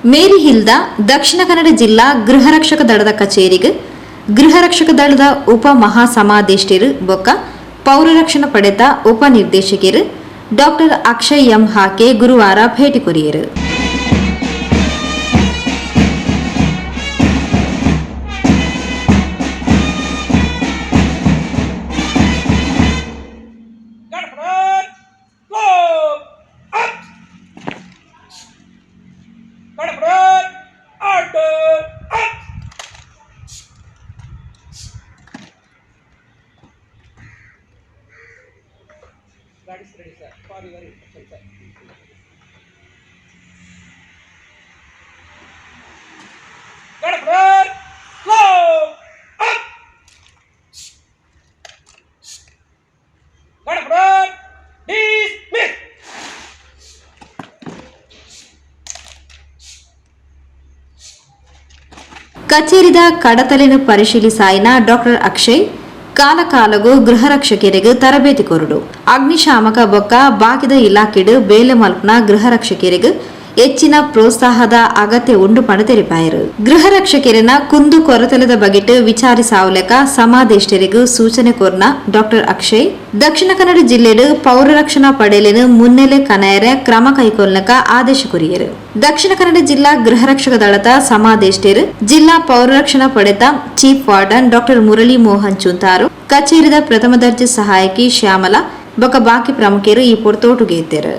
Mary ಹಿಲ್ದ Dakshina Kannada ಜಿಲ್ಲಾ ಗೃಹರಕ್ಷಕ ದಳದ ಕಚೇರಿಗೆ ಗೃಹರಕ್ಷಕ ದಳದ ಉಪ ಮಹಾಸಮಾದೇಷ್ಟರು ಬೊಕ್ಕ ಪೌರರಕ್ಷಣಾ ಪಡೆತ ಉಪ ನಿರ್ದೇಶಕರು ಡಾಕ್ಟರ್ ಅಕ್ಷಯ್ ಎಂ ಹಾಕೆ ಗುರುವಾರ ಭೇಟಿ courier. Guard front, slope, up. Guard front, order, up. Guard is ready, sir. For your instruction, sir. Guard front, slope, up. Guard front, dismiss. ಕಚೇರಿದ ಕಡತಲೆನು ಪರಿಶೀಲಿಸಾಯಿನ ಡಾಕ್ಟರ್ ಅಕ್ಷಯ್ ಕಾಲಕಾಲಗು ಗೃಹರಕ್ಷಕರಿಗೆ ತರಬೇತಿ ಕೊರಡು. ಅಗ್ನಿಶಾಮಕ ಬೊಕ್ಕ ಬಾಕಿದ ಇಲಾಖೆಡು ಬೇಲೆ ಮಲ್ಪನ ಗೃಹರಕ್ಷಕರಿಗೆ ಹೆಚ್ಚಿನ ಪ್ರೋತ್ಸಾಹದ ಅಗತ್ಯ ಉಂಡು ಪಂಡ ತೆರಿಪಾಯರು. ಗೃಹರಕ್ಷಕರಿನ ಕುಂದು ಕೊರತೆಲದ ಬಗೆಟ್ ವಿಚಾರಿಸಾವಲೆಕ ಸಮಾದೇಷ್ಟರಿಗೂ ಸೂಚನೆ ಕೋರ್ನ ಡಾಕ್ಟರ್ ಅಕ್ಷಯ್ ದಕ್ಷಿಣ ಕನ್ನಡ ಜಿಲ್ಲೆಡು ಪೌರ ರಕ್ಷಣಾ ಪಡೆಯಲಿನ ಮುನ್ನೆಲೆ ಕನಯರೆ ಕ್ರಮ ಕೈಗೊಳ್ಳಕ ಆದೇಶ ಕೊರಿಯರು. ದಕ್ಷಿಣ ಕನ್ನಡ ಜಿಲ್ಲಾ ಗೃಹರಕ್ಷಕ ದಳದ ಸಮಾದೇಷ್ಟರು, ಜಿಲ್ಲಾ ಪೌರರಕ್ಷಣಾ ಪಡೆತ chief warden doctor Murali Mohan Chuntaru, ಕಚೇರಿದ ಪ್ರಥಮ ದರ್ಜೆ ಸಹಾಯಕಿ ಶ್ಯಾಮಲಾ ಬೊಕ ಬಾಕಿ ಪ್ರಮುಖರು ಈ ಪೊರ್ತೋಟುಗೇತೆರು.